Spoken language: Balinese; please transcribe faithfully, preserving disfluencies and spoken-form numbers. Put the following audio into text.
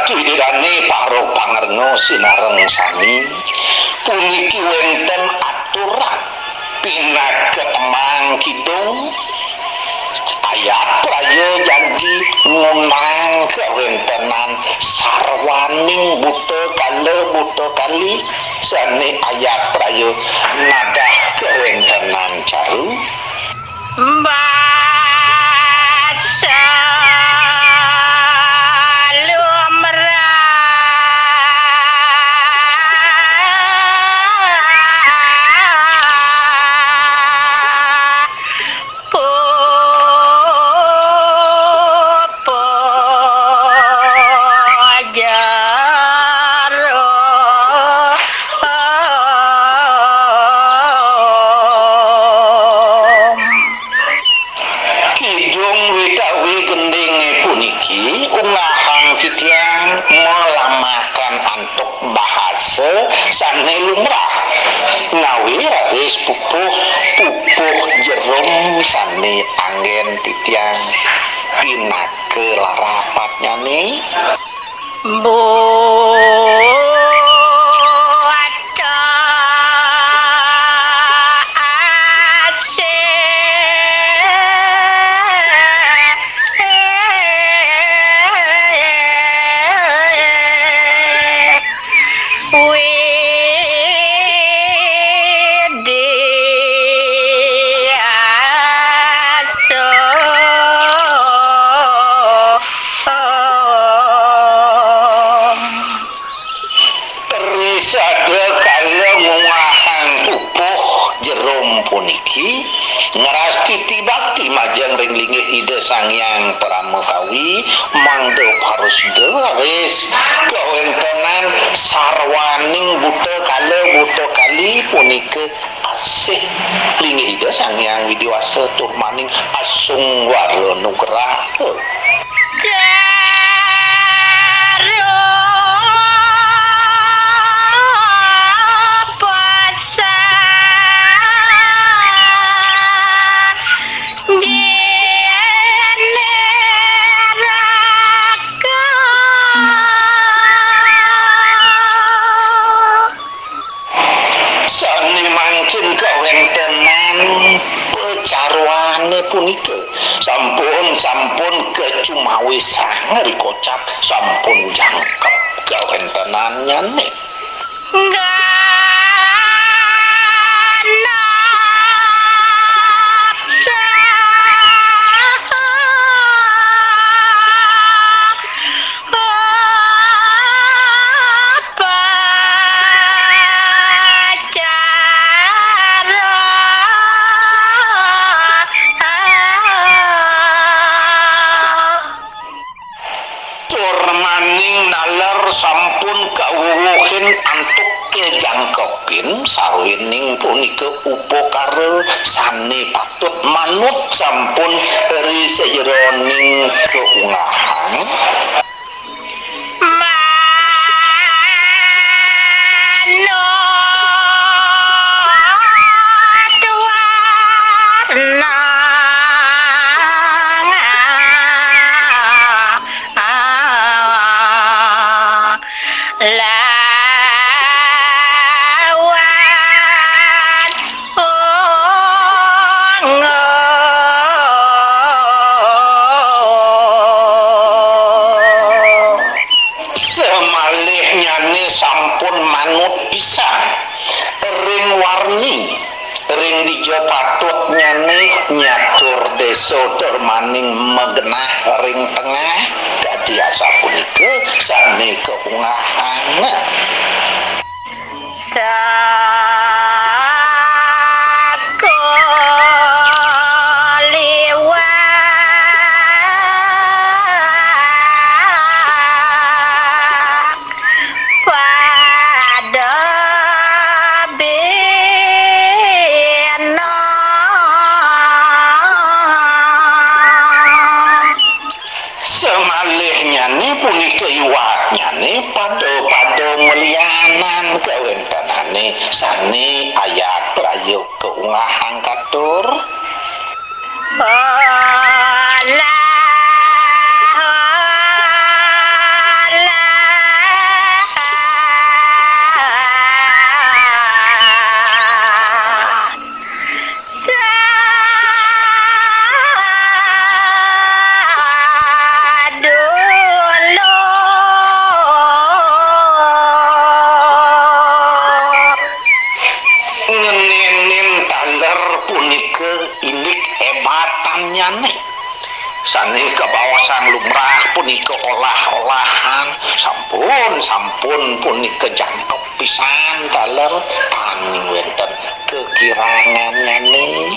Idane para pangrena sinareng sami, puniki wenten aturan pinaka tembang kidung. Ayat praya jagi ngundang kawentenan sarwaning buta kala buta kali sane ayat praya nadah kawentenan caru. Basa lumrah pupuh jarum. Kidung widawi gendinge puniki unggahang titiang malamakan antuk bahasa sane lumrah, ngawi raris pupuh, pupuh jerum sane anggen titiang pinaka larapatnyane. Buta asih Widi Aso. Risada kala ngungahang pupuh jerum puniki, ngrastiti bakti majeng ring linggih Ida Sang Hyang Paramakawi, mangda parasida raris kawentenan sarwaning buta kala buta kali punika asih linggih Ida Sang Hyang Widi Wasa tur maning asung wara nugraha. Jero pasang jene raka. Sane mangkin kawentenan pacaruane punika sampun, sampun kacumawisang ri kocap, sampun jangkep kawentenannyane. Ganap Tur maning naler sampun kawuwuhin antuk kajangkepin sawining punika upakara sane patut manut sampun ri sajeroning kaungahan. Manut warna lawan ungu. Samalihnyane sampun manut pisan ring warni, ring dija patutnyane nyatur desa tur maning magenah ring tengah, dadi asapunika sane kaungahan. Saku liwat pada bena. Samalihnyane punika iwaknyane pada-pada malianan kawentenane sane ayat praya kaungahan katur. Olah, olah. Nika olah-olahan, sampun, sampun punika jangkep pisan taler, tan wenten kekirangannya nih.